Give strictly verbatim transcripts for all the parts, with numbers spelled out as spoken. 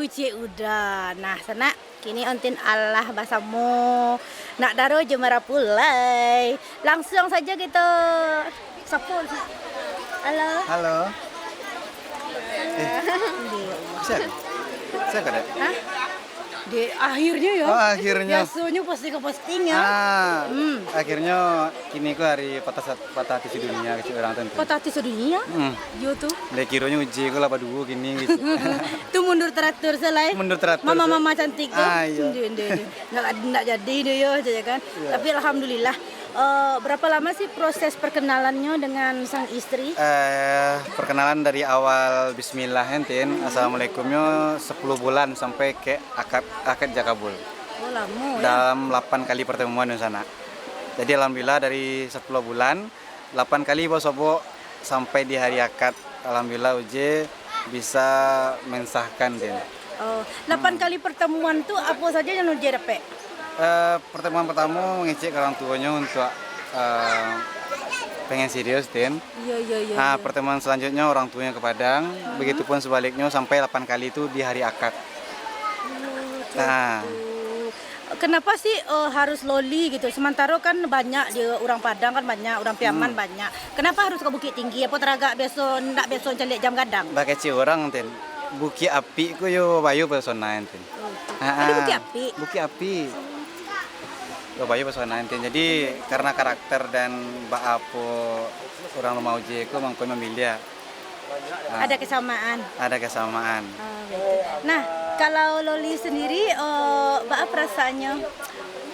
Cik Uda. Nah, sanak, kini Ontin alah basamo nak daro jo marapulai. Langsuang sajo kito sapo. Halo. Halo. Eh, sia? Sia ka, Dek? Hah? Dek, akhirnyo yo. Oh, akhirnyo. Biasonyo pasti ka posting yo. Ah, Hmm. akhirnyo kini ko hari patah sa-, patah hati sadunia kecil urang tu. Patah hati sadunia? Hmm. Yo tu. Dek kironyo Uje ko lah baduo kini gitu. Tu mundur teratur se lai. Mundur teratur se. Mama-mama cantik tu. Ah, iyo. Ndak, ndak, ndak. Ndak jadi tu yo, sajo kan. Iyo. Tapi alhamdulillah. Eh, berapa lama sih proses perkenalannyo dengan sang istri? Eh, perkenalan dari awal bismillah, Entin. Assalamualaikumnyo sepuluh bulan sampai ke akad, akad ja kabul. Oh, lamo yo. Dalam lapan kali pertemuan, sanak. Jadi alhamdulillah dari sepuluh bulan, lapan kali basobok sampai di hari akad. Alhamdulillah Uje bisa mensahkan, Tin. Oh, lapan Hmm. kali pertemuan tu apo sajo yang Uje dapek? Eh, pertemuan pertamo mangecek ka urang tuonyo untuak, eh, pengen serius, Tin. Iyo, iyo, iyo, Ah, iyo. pertemuan selanjutnyo urang tuonyo ka Padang, Hmm. begitupun sebaliknyo sampai lapan kali tu di hari akad. Oh, Nah. gitu. Kenapa sih, eh, harus Loli gitu? Sementara kan banyak di urang Padang kan banyak, urang Piaman Hmm. banyak. Kenapa harus ka Bukittinggi? Apo taragak biaso, ndak biaso caliak jam gadang? Bakecek urang, Tin. Bukik Apik ko yo bayo pesona, Tin. Oh, Ha, tadi ah. Bukik Apik? Bukik Apik. Yo bayo pesona, Tin. Jadi, karena karakter dan baa apo urang rumah Uje ko mangko mamiliah. Ah. Ada kesamaan. Ada kesamaan. Oh, gitu. Nah, kalau Loli sendiri, eh, baa perasaannyo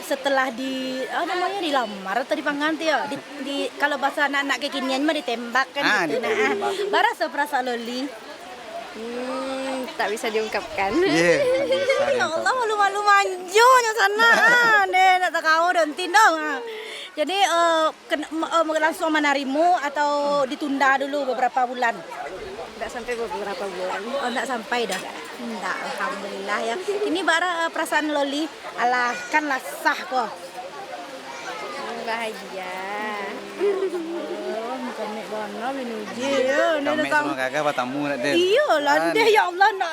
setelah di, apa namanya, dilamar atau dipangganti yo? Di, di, kalau bahasa anak-anak kekinian mah ditembak kan Ah, gitu. Nah, ditembak. Baraso perasaan Loli? Hmm, tak bisa diungkapkan. Iya, tak bisa Ya Allah, diungkapkan. Malu-malu manjonyo sanak. Ah, deh, nak takao dong, Tin, dong. Ah. Jadi, eh, ken-, ma-, eh, langsung manarimo atau ditunda dulu beberapa bulan? Ndak sampai beberapa bulan. Oh, ndak sampai doh. Ndak, alhamdulillah ya. Ini bara, eh, perasaan Loli, alah, kan lah sah ko. Bahagia. Oh, kami bana bini Uje, ya. Kami semua gagah batamu nak, Den. Iyo lah, deh, ya Allah, nak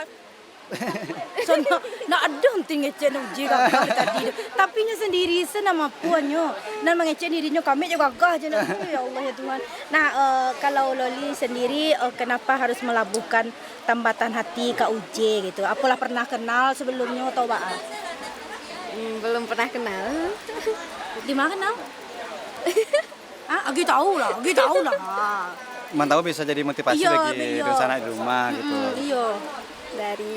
Sanak, nak ado Entin ngecek nak Uje gagah tadi tu. Tapi nyo sendiri se nan mampu nyo. Nan mangecek dirinyo, kami jo gagah je nak. Ya Allah, ya Tuhan. Nah, eh, kalau Loli sendiri, eh, kenapa harus melabuhkan tambatan hati ka Uje gitu? Apolah pernah kenal sebelumnyo atau baa? Hmm, belum pernah kenal. Di mana kenal? Ah, agi tahu lah, agi tahu lah. Ah. Mantau bisa jadi motivasi Iyo, bagi iyo. dunsanak di rumah gitu. Mm-mm, iyo. Dari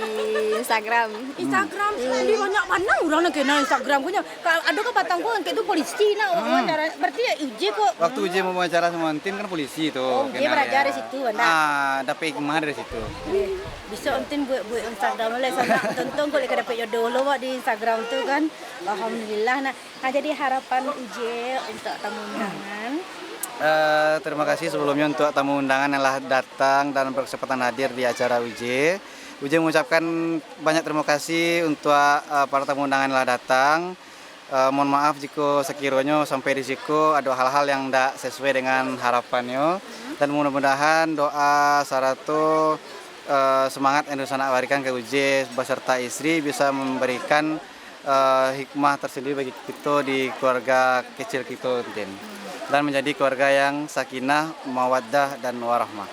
Instagram. Instagram, Hmm. di banyak bana urang nan kenal Instagram ko nyo. Ka-, ado ka batang ko angkek tu polisi nak wawancara. Berarti ya Uje ko. Waktu Uje mau wawancara sama Entin kan polisi tu, Oh, Uje kenal belajar ya. dari situ, anda? Ah, dapat hikmah dari situ. Eh, bisa Entin buat, buat Instagram lah sanak. Tonton ko lek ka dapat jodoh lo, Wak, di Instagram tu kan. Alhamdulillah nak. Nah, jadi harapan Uje untuk tamu undangan? Eh, terima kasih sebelumnya untuk tamu undangan yang lah datang dan berkesempatan hadir di acara Uje. Uje mengucapkan banyak terima kasih untuk, eh, para tamu undangan yang lah datang. Eh, mohon maaf jika sekiranya sampai di siko ada hal-hal yang tidak sesuai dengan harapannya. Dan mudah-mudahan doa sarato, eh, semangat yang dunsanak barikan ke Uje beserta istri bisa memberikan eh, hikmah tersendiri bagi kito di keluarga kecil kito, Entin. Dan menjadi keluarga yang sakinah, mawaddah, dan warahmah.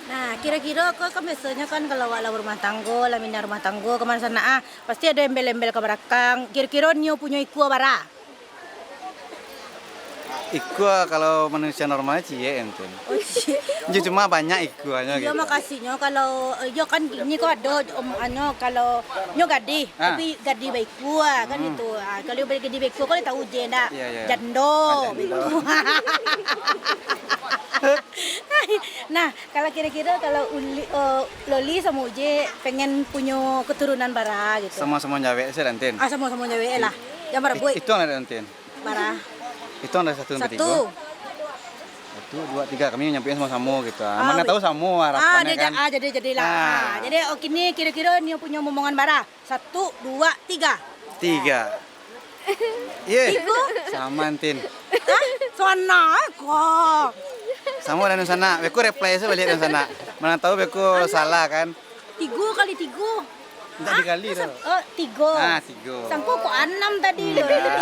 Nah, kiro-kiro ko kan biasonyo kan kalau awak lah berumah tanggo, lah mindah rumah tanggo, ka mano sanak ah, pasti ado embel-embel ka balakang. Kiro-kiro nio punyo ikua bara? Ikua kalau manusia normal ciek, Entin. Oh, ciek. Yo, cuma banyak ikuanyo Iyo, gitu. Makasihnyo kalau, yo kan ni ko ado, om, ano, kalau nyo gadih, Ah. tapi gadih baikua, kan Hmm. itu. Ah, kalau gadih baikua, kau tahu je ndak? Iya, iya. Jando, Ah, jando. baikua. Nah, kalau kira-kira kalau Uli, eh, Loli sama Uje pengen punyo keturunan bara gitu. Sama-sama jawek se, Entin. Ah, sama-sama jawek lah. Jangan bara buik. Itu lah, Entin. Bara? Itu ada satu sampai Satu. tiga. Satu, dua, tiga. Kami nyampe sama-sama gitu. Ah, Mana weh. tahu sama Ah, harapannya dia ja-, kan. ah, jadi, jadilah. Ah. Ah, jadi, oh, kini kira-kira nio punyo momongan bara. Satu, dua, tiga. Tiga. Ye. Tiga. Sama, Entin. Hah? Sana ko. Sama dan sana. Beko reply se balik dan sana. Mana tahu beko salah kan. Tiga kali tiga. Mintak dikali tu. Oh, tigo. Ah, tigo. Sangko kok anam tadi lo. Tigo.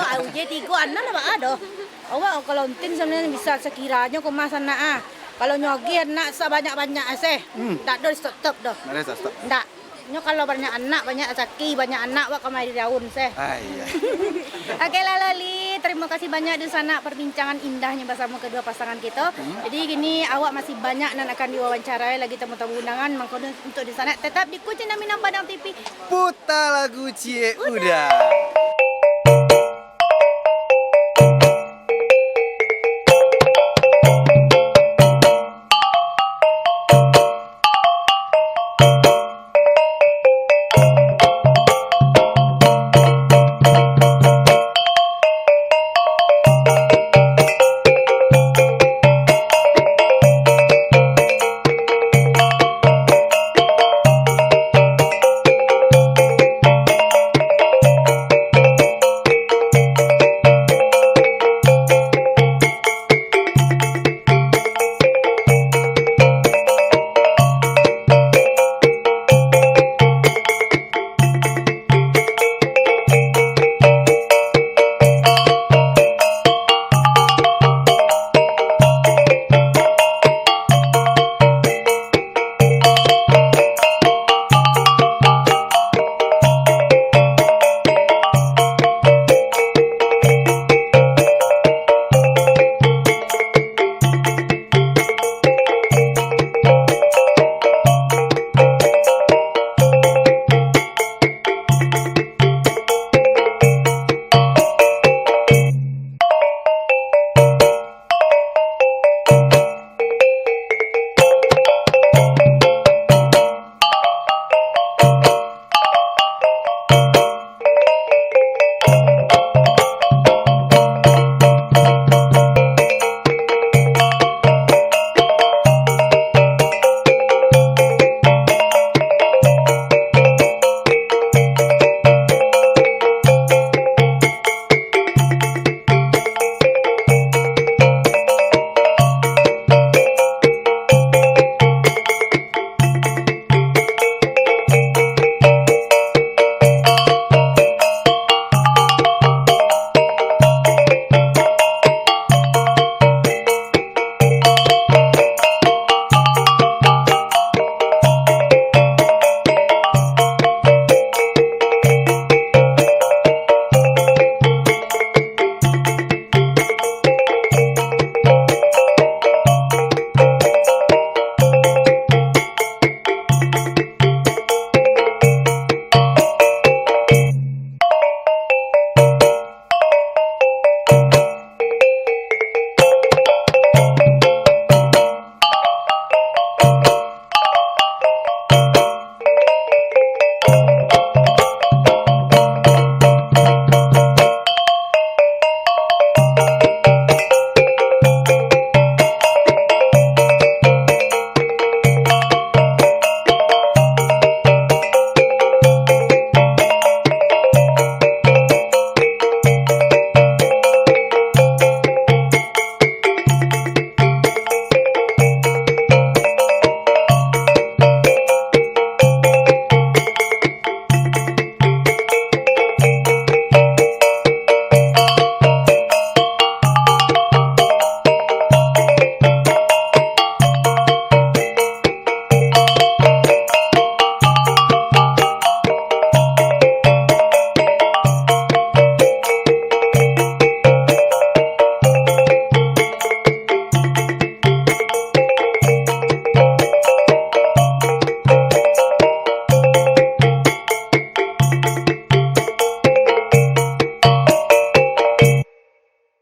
Ah, uje tigo, anam lah baa doh. Awak kalau entin sabananyo bisa sakiranyo kok mah sanak ah. Kalau nyo agiah nak sabanyak-banyak seh. Hmm. Ndak ado stop-stop doh. Ndak ado stop-stop. Ndak. Nyo kalau banyak anak, banyak rasaki, banyak anak wak kamari daun seh. Ah, iya. Oke lah Loli, terima kasih banyak dunsanak perbincangan indahnyo basamo kedua pasangan kito. Hmm. Jadi kini awak masih banyak nan akan diwawancarai lagi tamu-tamu undangan, mangko dun-, untuk dunsanak tetap di Kucinta Minang Padang T V. Puta lagu Ciek Uda.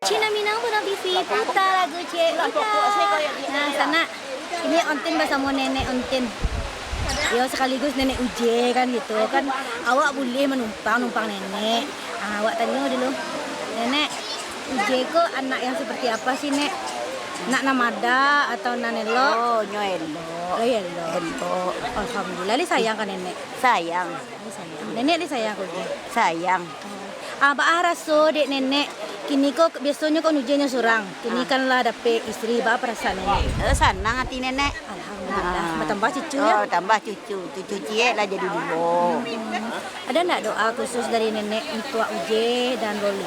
Cina Minang Padang T V, puta lagu Ciek Uda. Nah, sanak, ini Ontin basamo Nenek Ontin. Yo, sakaligus Nenek Uje kan gitu kan. Awak buliah manumpang, numpang Nenek. Ah, awak tanyo dulu. Nenek, Uje ko anak yang seperti apa sih, Nek? Nak nan madak atau nan elok? Oh, nyo elok. Oh, iyo elok. Elok. Alhamdulillah, lai sayang ka Nenek? Sayang. Lai sayang. Nenek lai sayang ka Uje? Sayang. Ah, baa raso dek Nenek, kini ko biasonyo kan Uje nyo surang, kini Ah. kan lah dapek istri, baa parasaan Nenek? Eh, sanang ati Nenek. Alhamdulillah. Dah, ah, batambah cucu, ya? Oh, tambah cucu. Cucu ciek lah jadi duo. Hmm. Ada ndak doa khusus dari Nenek untuak Uje dan Loli?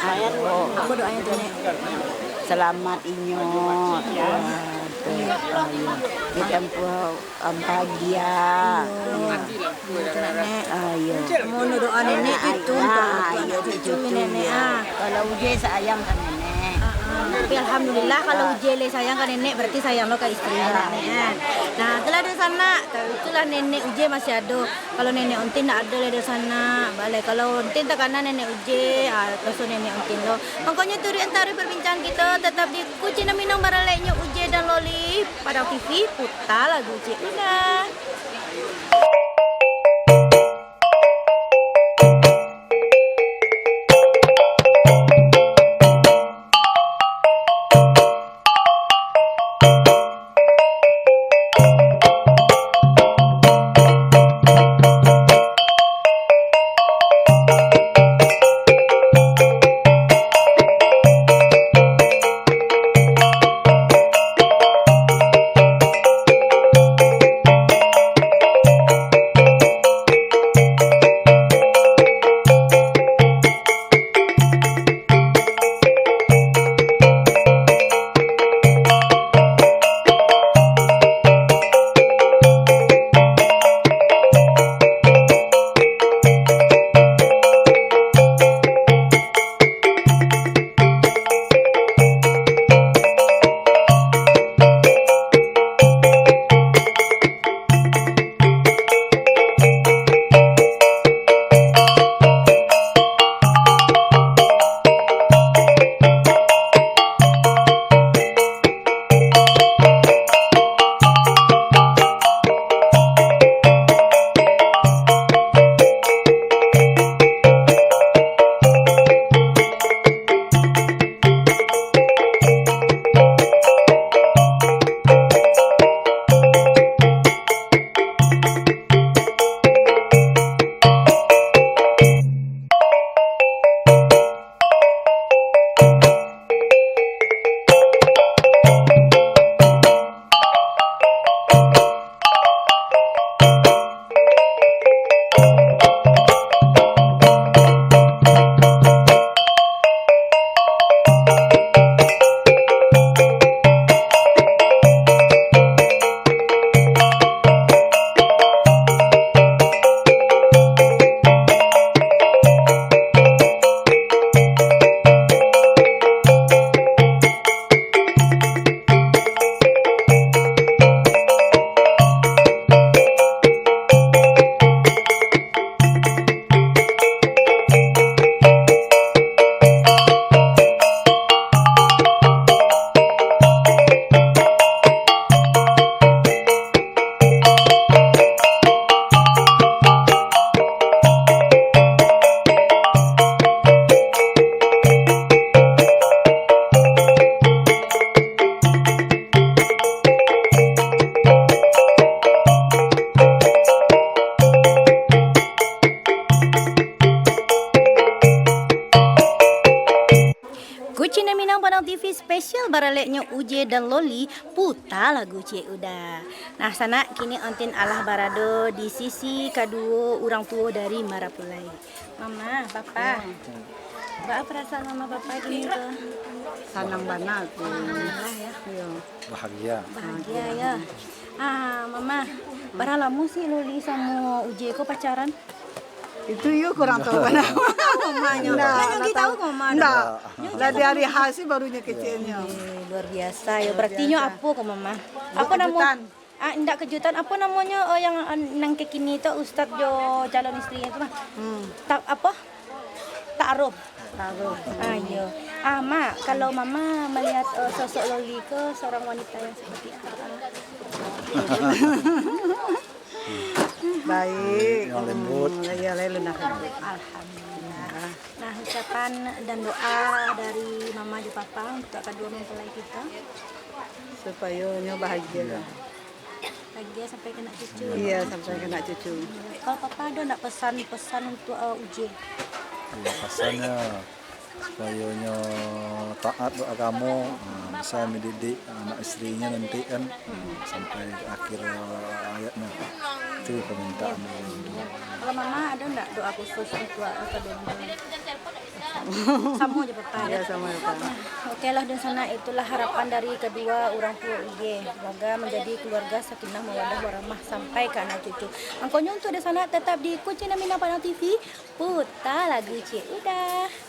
Ado. Apo doanyo tu, Nek? Salamat inyo, ya, tu, ah, ya. Ditampuah, um, bahagia. Iyo. Iyo, tu, Nek. Ah, iyo. Amuah doa Nenek tu, ah, untuak iyo, cucu, cucu, Nenek, ya. Ah. Kalau Uje sayang ka Nenek. Ah, ah. Tapi alhamdulillah, kalau Uje le sayang ka Nenek, berarti sayang lo ka istri Nenek, ah. Nah, itulah dunsanak. Tapi itulah Nenek Uje masih ado. Kalau Nenek Ontin ndak ado lai dunsanak. Baleh, kalau Ontin takana Nenek Uje, ah, raso Nenek Ontin lo. Makonyo tu di antaro perbincangan kito, tetap di Kucing Minang Baraleknyo Uje dan Loli, Padang T V, puta lagu Cik Uda. Kucing Minang Padang T V spesial baraleknyo Uje dan Loli, puta lagu Cik Uda. Nah, sanak, kini Ontin alah barado di sisi kaduo urang tuo dari marapulai. Mama, Papa. Ya. Baa perasaan Mama Papa kini ko? Sanang bana tu. Alhamdulillah, ya. Iyo. Bahagia. Bahagia, ya. Ah, Mama, bara lamo sih Loli samo Uje ko pacaran? Itu yo kurang tahu bana. Mamanyo. Ndak, ndak tahu ko, Mama? Ndak. Lah di hari H sih baru nyo keceknyo. Eh, luar biasa, ya. Luar biasa. Berarti nyo apo ko, Mama? Apo namo? Kejutan. Ah, indak kejutan. Apo namonyo, eh, yang, eh, nan kekini tu, ustad jo calon istrinya tu mah? Hmm. Ta-, apo? Taaruf. Taaruf. Ah, iyo. Ah, Mak, kalau Mama melihat, eh, sosok Loli ke seorang wanita yang seperti apa? Baik. Yang lembut. Hmm, iya, lain lunak. Alhamdulillah. Nah, ucapan dan doa dari Mama jo Papa untuk kedua mempelai kita. Supayo nyo bahagia. Iya. Bahagia sampai kena cucu. Iya, sampai kena cucu. Kalau Papa ada ndak pesan-pesan untuk, eh, Uje? Iya, pesannya, Supayo nyo taat dek agamo, ha, bisa mandidik anak isterinyo nanti kan, ha, sampai akhir hayatnyo. Itu permintaan dari inyo. Kalau mama ado ndak doa khusus untuak akademi? Samo je papa, ya? Ya, samo je, Pak. Oke lah, dunsanak, itulah harapan dari kedua urang tuo Uge. Semoga menjadi keluarga sakinah mawadah warahmah sampai ka anak cucu. Mangkonyo untuak dunsanak tetap di Kucing Minang Padang T V, puta lagu Cik Uda.